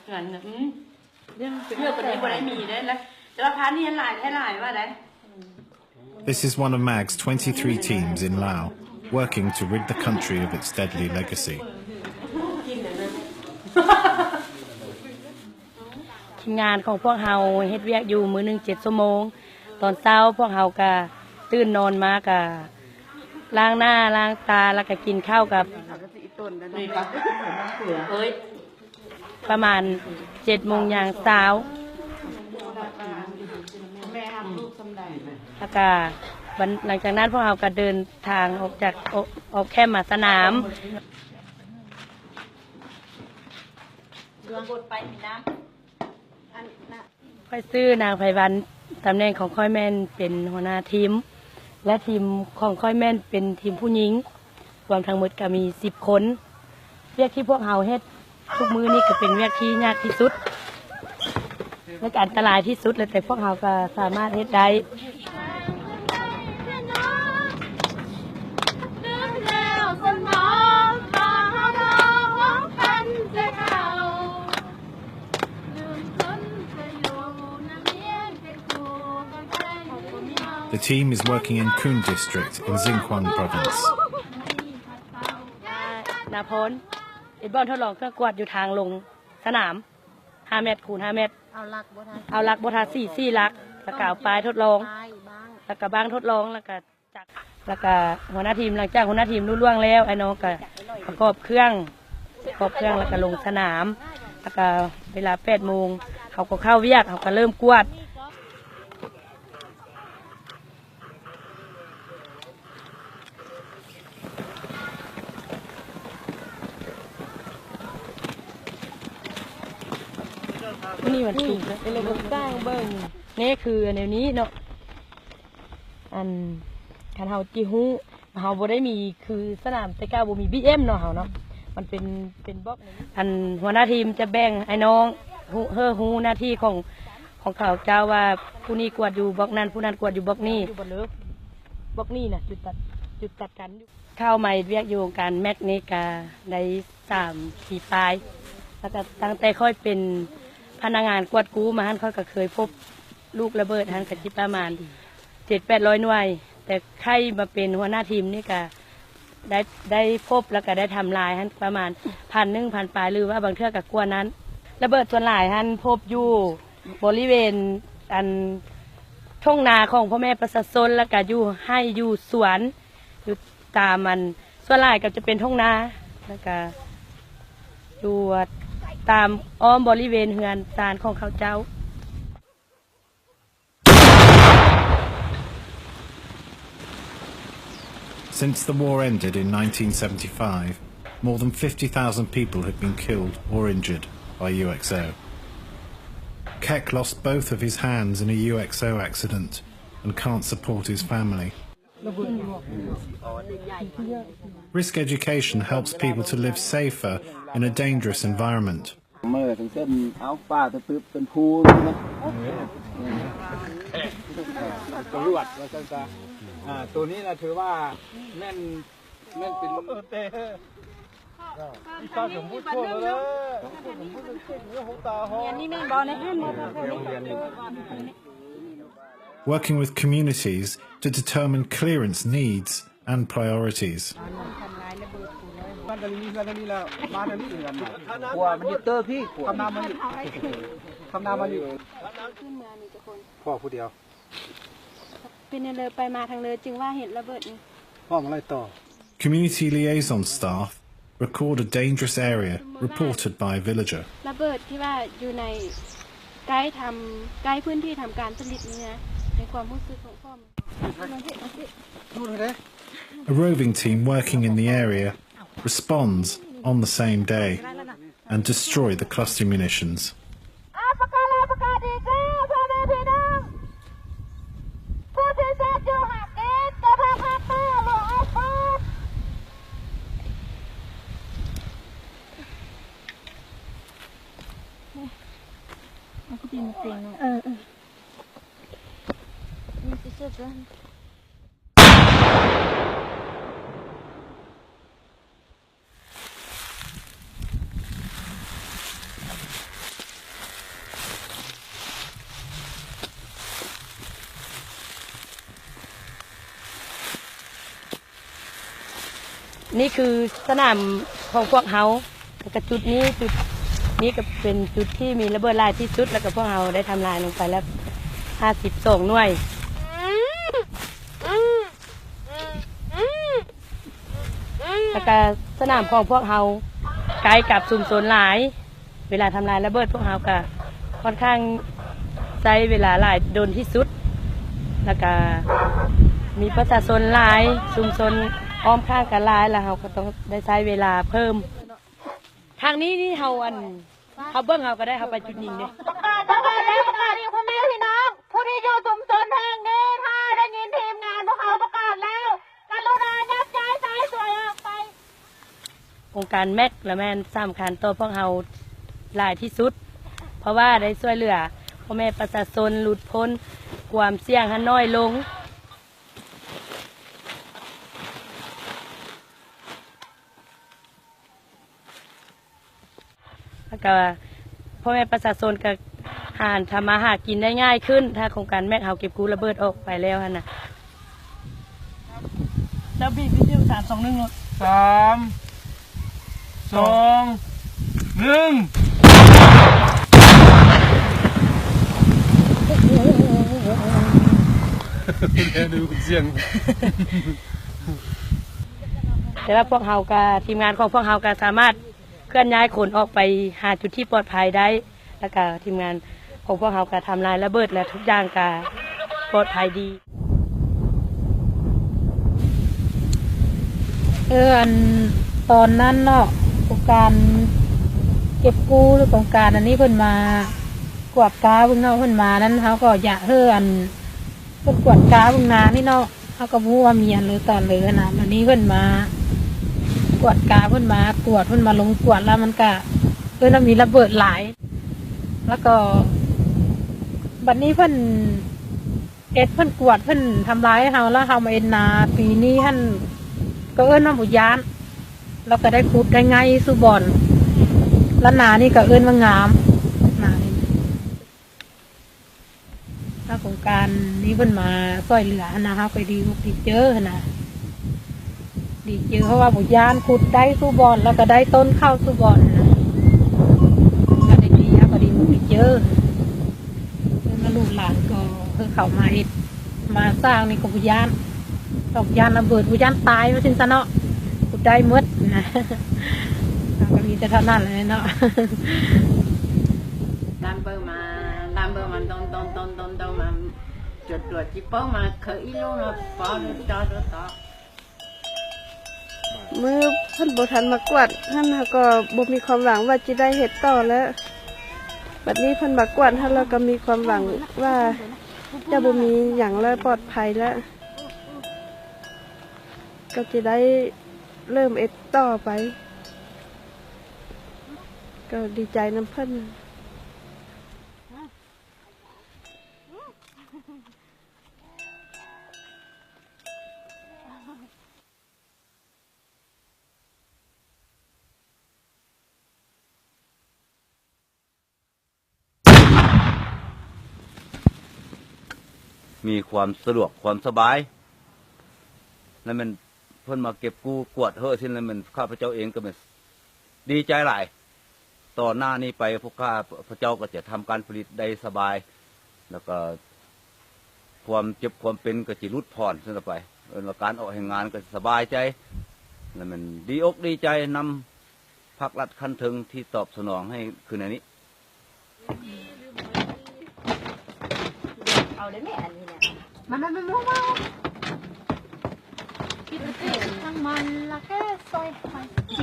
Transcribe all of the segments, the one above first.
ເຫື່ອນ ອືມ ເຫື່ອຕົວນີ້ບໍ່ໄດ້ມີເດ້ ແລ້ວ ແຕ່ວ່າພາດນີ້ຫຼາຍແທ້ຫຼາຍວ່າໄດ. This is one of MAG's twenty-three teams in Laos, working to rid the country of its deadly legacy. ທີມງານຂອງພວກເຮົາເຮັດວຽກຢູ່ມື້ໜຶ່ງເຈັດຊົ່ວໂມງ. ຕອນເຊົ້າພວກເຮົາກະຕື່ນນອນມາກະລ້າງໜ້າລ້າງຕາ ແລ້ວກະກິນເຂົ້າກັບ ເອີຍ ປະມານເຈັດໂມງຢ່າງຊາວ ແລ້ວກະ ບັນ ຫຼັງຈາກນັ້ນພວກເຮົາກະເດີນທາງອອກຈາກ ອອກ ອອກແຄມມາສະໜາມ. ຂ້ອຍຊື່ນາງໄພວັນ, ຕຳແໜ່ງຂອງຂ້ອຍແມ່ນເປັນຫົວໜ້າທີມ ແລະ ທີມຂອງຂ້ອຍແມ່ນເປັນທີມຜູ້ຍິງ, ລວມທັງໝົດກໍມີສິບຄົນ. ວຽກທີ່ພວກເຮົາເຮັດທຸກມື້ນີ້ກໍເປັນວຽກທີ່ຍາກທີ່ສຸດ ແລະ ກໍອັນຕະລາຍທີ່ສຸດ, ແລະ ແຕ່ພວກເຮົາກໍສາມາດເຮັດໄດ້. ເປັນບ່ອນທົດລອງເຄື່ອງກວດຢູ່ທາງລົງສະໜາມ ຫ້າແມັດຄູນຫ້າແມັດ ເອົາຫຼັກບໍ່ທາ ເອົາຫຼັກບໍ່ທາສີ ສີ່ຫຼັກ ແລ້ວກະເອົາປ້າຍທົດລອງ ປ້າຍ ບ້າງ ແລ້ວກະບ້າງທົດລອງ ແລ້ວກະ ຈັກ ແລ້ວກະຫົວໜ້າທີມ ຫຼັງຈາກຫົວໜ້າທີມລຸລ່ວງແລ້ວ ອ້າຍນ້ອງກະປະກອບເຄື່ອງ ປະກອບເຄື່ອງ ແລ້ວກະລົງສະໜາມ ແລ້ວກະເວລາແປດໂມງ ເຮົາກໍເຂົ້າວຽກ ເຮົາກໍເລີ່ມກວດ. ນີ້ມັນຖືກແລ້ວ ເອີ ລະບົບສ້າງເບິ່ງ ນີ້ຄືແນວນີ້ເນາະ ອັນ ຄັນເຮົາຈິຮູ້ ເຮົາບໍ່ໄດ້ມີຄືສະໜາມແຕ່ເກົ່າ ບໍ່ມີບີເອັມເນາະ ເຮົາເນາະ ມັນເປັນ ເປັນບລັອກ ອັນ ຫົວໜ້າທີມຈະແບ່ງໃຫ້ນ້ອງ ຮູ້ ເຮີ້ ຮູ້ໜ້າທີ່ຂອງ ຂອງເຂົາເຈົ້າວ່າ ຜູ້ນີ້ກວດຢູ່ບລັອກນັ້ນ ຜູ້ນັ້ນກວດຢູ່ບລັອກນີ້ ຢູ່ບໍ່ເລີ ບລັອກນີ້ນະ ຈຸດຕັດ ຈຸດຕັດກັນຢູ່. ເຂົ້າມາເຮັດວຽກຢູ່ອົງການແມັກນີ້ກະໄດ້ສາມປີປາຍ ແລ້ວກະຕັ້ງແຕ່ຂ້ອຍເປັນພະນັກງານກວດກູ້ມາຫັ້ນ ຂ້ອຍກະເຄີຍພົບລູກລະເບີດຫັ້ນກະຊິປະມານເຈັດແປດຮ້ອຍໜ່ວຍ ແຕ່ໄຂມາເປັນຫົວໜ້າທີມນີ້ກະໄດ້ ໄດ້ພົບ ແລ້ວກະໄດ້ທຳລາຍຫັ້ນປະມານພັນໜຶ່ງ ພັນປາຍ ຫຼືວ່າບາງເທື່ອກະກວ່ານັ້ນ. ລະເບີດສ່ວນຫຼາຍຫັ້ນພົບຢູ່ ບໍລິເວນ ອັນ ທົ່ງນາຂອງພໍ່ແມ່ປະຊາຊົນ ແລ້ວກະຢູ່ໄຮ່ຢູ່ສວນ ຢູ່ຕາມ ອັນ ສ່ວນຫຼາຍກໍຈະເປັນທົ່ງນາ ແລ້ວກະຢູ່ຕາມອ້ອມບໍລິເວນເຮືອນຊານຂອງເຂົາເຈົ້າ. Since the war ended in nineteen seventy-five, more than fifty thousand people have been killed or injured by U X O. Kek lost both of his hands in a U X O accident and can't support his family. Risk education helps people to live safer in a dangerous environment. ເມີຈັ່ງຊັ້ນ ເອົາປາກະຕຶບເປັນພູເນາະ ຕຳຫຼວດວ່າຊັ້ນຊະ. ອ່າ ໂຕນີ້ນະຖືວ່າແມ່ນ ແມ່ນເປັນ ເອີ ແຕ່ Working with communities to determine clearance needs and priorities. ມາທາງນີ້ ເຮືອນທາງນີ້ແລ້ວ ມາທາງນີ້ເຮືອນ ຂົວມັນຢູ່ເຕີພີ້ ຂົວ ຄຳນາມານີ້ ຄຳນາມານີ້ ຂຶ້ນເມືອນີ້ຈັກຄົນ ພໍ່ຜູ້ດຽວ ເປັນແນວໃດ ໄປມາທາງເລີ ຈຶ່ງວ່າເຫດລະເບີດນີ້ ຮອດມາໄລ່ຕໍ່. Community liaison staff record a dangerous area reported by a villager. ລະເບີດທີ່ວ່າຢູ່ໃນ ໃກ້ທຳ ໃກ້ພື້ນທີ່ທຳການຜະລິດນີ້ນະ ໃນຄວາມຮູ້ສຶກຂອງພໍ່ A roving team working in the area responds on the same day and destroy the cluster munitions. ອາ ປະກາດລາ ປະກາດອີກແລ້ວ ພໍ່ແມ່ພີ່ນ້ອງ ຜູ້ທີ່ເສບຢູ່ຫາກເກັບ ກະພາພັດມາຫຼວງອອກຟອດ ມັນກໍເປັນເປັນເນາະ ເອີ ເອີ ມີຊິເສບແລ້ວ. ນີ້ຄືສະໜາມຂອງພວກເຮົາ ແລ້ວກະຈຸດນີ້ ຈຸດນີ້ກະເປັນຈຸດທີ່ມີລະເບີດຫຼາຍທີ່ສຸດ ແລ້ວກະພວກເຮົາໄດ້ທຳລາຍລົງໄປແລ້ວຫ້າສິບສອງໜ່ວຍ. ແລ້ວກະສະໜາມຂອງພວກເຮົາໃກ້ກັບຊຸມຊົນຫຼາຍ ເວລາທຳລາຍລະເບີດພວກເຮົາກະຂ້ອນຂ້າງໃຊ້ເວລາຫຼາຍດົນທີ່ສຸດ ແລ້ວກະມີປະຊາຊົນຫຼາຍ ຊຸມຊົນອ້ອມຂ້າງກະຫຼາຍ ແລ້ວເຮົາກະຕ້ອງໄດ້ໃຊ້ເວລາເພີ່ມ. ທາງນີ້ນີ້ເຮົາ ອັນ ເຮົາເບິ່ງເຮົາກະໄດ້ ເຮົາໄປຈຸດຍິງເດ້. ປະກາດ ປະກາດແລ້ວ ປະກາດອີກ ພໍ່ແມ່ພີ່ນ້ອງ ຜູ້ທີ່ຢູ່ຊຸມຊົນແຫ່ງນີ້ ຖ້າໄດ້ຍິນທີມງານພວກເຮົາປະກາດແລ້ວ ກະລຸນາຍັບຍ້າຍຊາຍສວຍອອກໄປ. ໂຄງການແມັກລະແມ່ນສຳຄັນຕໍ່ພວກເຮົາຫຼາຍທີ່ສຸດ ເພາະວ່າໄດ້ຊ່ວຍເຫຼືອພໍ່ແມ່ປະຊາຊົນຫຼຸດພົ້ນຄວາມສ່ຽງຫັ້ນໜ້ອຍລົງ. ແລ້ວກະພໍ່ແມ່ປະຊາຊົນກະຫາທຳມາຫາກິນໄດ້ງ່າຍຂຶ້ນ ຖ້າໂຄງການແມັກເຮົາເກັບກູ້ລະເບີດອອກໄປແລ້ວຫັ້ນນະ. ແລ້ວບີບ ສາມ ສອງ ໜຶ່ງ ໂລດ. ສາມ ສອງ ໜຶ່ງ. ແຕ່ວ່າພວກເຮົາກະ ທີມງານຂອງພວກເຮົາກະສາມາດ ເຄື່ອນຍ້າຍຄົນອອກໄປຫາຈຸດທີ່ປອດໄພໄດ້ ແລ້ວກະທີມງານຂອງພວກເຮົາກະທຳລາຍລະເບີດ ແລະ ທຸກຢ່າງກະປອດໄພດີ. ເອີ ອັນຕອນນັ້ນເນາະ ໂຄງການເກັບກູ້ ຫຼື ໂຄງການອັນນີ້ເພິ່ນມາກວດກາເບິ່ງເນາະ ເພິ່ນມານັ້ນ ເຮົາກໍຢາກເຮີ ອັນ ເພິ່ນກວດກາເບິ່ງນານີ້ເນາະ ເຮົາກໍບໍ່ຮູ້ວ່າມີອັນເລີຕາເລີຫັ້ນນະ. ບາດນີ້ເພິ່ນມາກວດກາ ເພິ່ນມາກວດ ເພິ່ນມາລົງກວດ ແລ້ວມັນກະ ເອີ້ນວ່າມີລະເບີດຫຼາຍ ແລ້ວກໍບາດນີ້ເພິ່ນເຮັດ ເພິ່ນກວດ ເພິ່ນທຳລາຍເຮົາ ແລ້ວເຮົາມາເຮັດນາປີນີ້ຫັ້ນ ກໍເອີ້ນວ່າບໍ່ຢ້ານ ແລ້ວກໍໄດ້ຂຸດໄດ້ໄງ່ສູ່ບ່ອນ ແລ້ວນານີ້ກໍເອີ້ນວ່າງາມ ນານີ້. ຖ້າໂຄງການນີ້ເພິ່ນມາຊ່ວຍເຫຼືອຫັ້ນນະ ເຮົາກໍດີອົກດີເຈີຫັ້ນນະ ດີເຈີ ເພາະວ່າບໍ່ຢ້ານ ຂຸດໄດ້ສູ່ບ່ອນ ແລ້ວກໍໄດ້ຕົ້ນເຂົ້າສູ່ບ່ອນຫັ້ນນະ ກໍໄດ້ດີ ເຮົາກໍດີອົກດີເຈີ. ເພິ່ນວ່າລູກຫຼານກໍຄືເຂົາມາເຮັດ ມາສ້າງນີ້ກໍບໍ່ຢ້ານ ດອກຢ້ານລະເບີດ ບໍ່ຢ້ານຕາຍ ວ່າຊັ້ນຊະເນາະ ຜູ້ໃດໝົດນະ ເຮົາກໍມີແຕ່ເທົ່ານັ້ນແຫຼະເນາະ. ລຳເບີມາ ລຳເບີມາ ໂດນ ໂດນ ໂດນ ໂດນ ໂດນມາ ຈວດ ຈວດ ຈິໂປ້ງມາ ເຄີອີລູນະ ປໍດູຕາດູຕາ. ເມື່ອເພິ່ນບໍ່ທັນມາກວດຫັ້ນ ເຮົາກໍບໍ່ມີຄວາມຫວັງວ່າຈະໄດ້ເຮັດຕໍ່ແລ້ວ. ບັດນີ້ເພິ່ນມາກວດຫັ້ນ ເຮົາກໍມີຄວາມຫວັງວ່າຈະບໍ່ມີຫຍັງແລ້ວ ປອດໄພແລ້ວ ກໍຈະໄດ້ເລີ່ມເຮັດຕໍ່ໄປ ກໍດີໃຈນຳເພິ່ນ. ມີຄວາມສະດວກຄວາມສະບາຍ ແລະແມ່ນເພິ່ນມາເກັບກູ້ກວດເຮີ້ຊິນ ແລະແມ່ນຂ້າພະເຈົ້າເອງກໍແມ່ນດີໃຈຫຼາຍ. ຕໍ່ໜ້ານີ້ໄປ ພວກຂ້າພະເຈົ້າກໍຈະທຳການຜະລິດໄດ້ສະບາຍ ແລ້ວກໍຄວາມເຈັບຄວາມເປັນກໍຈະຫຼຸດຜ່ອນຊັ້ນໄປ ເອີ້ນວ່າການອອກແຮງງານກໍສະບາຍໃຈ ແລະແມ່ນດີອົກດີໃຈນຳພັກລັດຂັ້ນເທິງທີ່ຕອບສະໜອງໃຫ້ຄືນອັນນີ້. ເອົາໄດ້ແມ່ອັນນີ້ນະ ມາ ມາ ມາ ມາ ມາ. ຄິດວ່າຊິທັງມັນລະແຄ່ຊອຍໄປ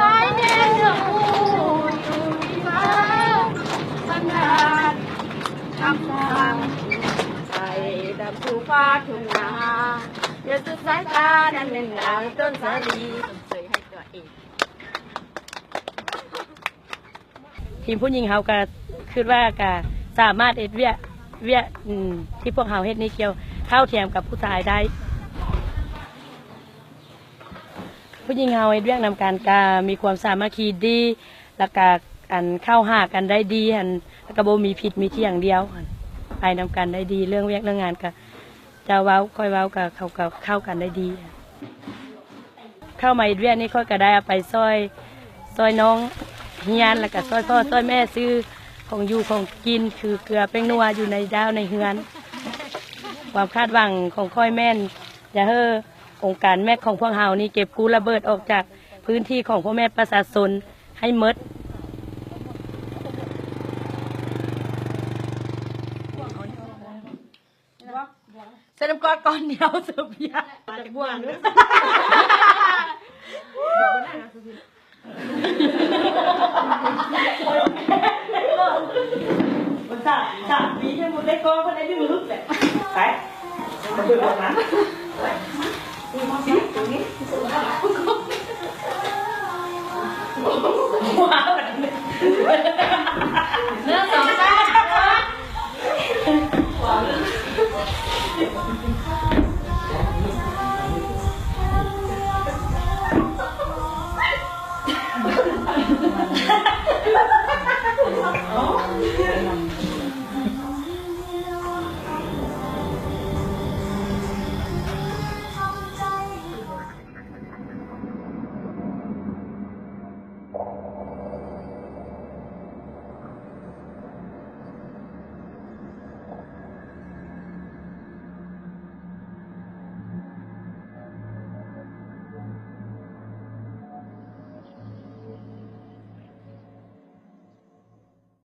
ສາຍແດນເຫຼືອງຜູ້ຢູ່ທີ່ວ່າ ບັນດານຄຳຟັງ ໃສດຳພູຟ້າທົ່ງນາ ຢ່າສຸດສາຍຕານັ້ນແມ່ນນາງຕົ້ນສາລີ ເຊີຍໃຫ້ຕົວເອງ. ທີມຜູ້ຍິງເຮົາກະຄິດວ່າກະສາມາດເຮັດວຽກ ວຽກ ອືມ ທີ່ພວກເຮົາເຮັດນີ້ກ່ຽວເທົ່າທຽມກັບຜູ້ຊາຍໄດ້. ຜູ້ຍິງເຮົາເຮັດວຽກນຳກັນກະມີຄວາມສາມັກຄີດີ ແລ້ວກະ ອັນ ເຂົ້າຫາກັນໄດ້ດີ ອັນ ແລ້ວກະບໍ່ມີຜິດມີຖຽງດຽວ ໄປນຳກັນໄດ້ດີ ເລື່ອງວຽກເລື່ອງງານກະ ເຈົ້າເວົ້າຂ້ອຍເວົ້າກະ ເຂົາກະເຂົ້າກັນໄດ້ດີ. ເ ເຂົ້າມາເຮັດວຽກນີ້ ຂ້ອຍກໍໄດ້ເອົາໄປຊ່ອຍ ຊ່ອຍນ້ອງຮຽນ ແລ້ວກໍຊ່ອຍພໍ່ຊ່ອຍແມ່ຊື້ຂອງຢູ່ຂອງກິນ ຄືເກືອແປ້ງນົວ ຢູ່ໃນດ້າວໃນເຮືອນ. ຄວາມຄາດຫວັງຂອງຂ້ອຍແມ່ນ ຢາກໃຫ້ອົງການແມັກຂອງພວກເຮົານີ້ ເກັບກູ້ລະເບີດອອກຈາກພື້ນທີ່ຂອງພໍ່ແມ່ປະຊາຊົນໃຫ້ໝົດ. ໃສ່ນ້ຳກ້ອນກ້ອນດຽວ ເສີບເບຍ ມາຈາກບ່ວງເດີ. ສາມ ສາມປີຍັງບໍ່ໄດ້ກໍບໍ່ໄດ້ດຶງລຸດແຫຼະ. ໄປ ມາເບິ່ງອອກນະ. ໜຶ່ງ ສອງ ສາມ.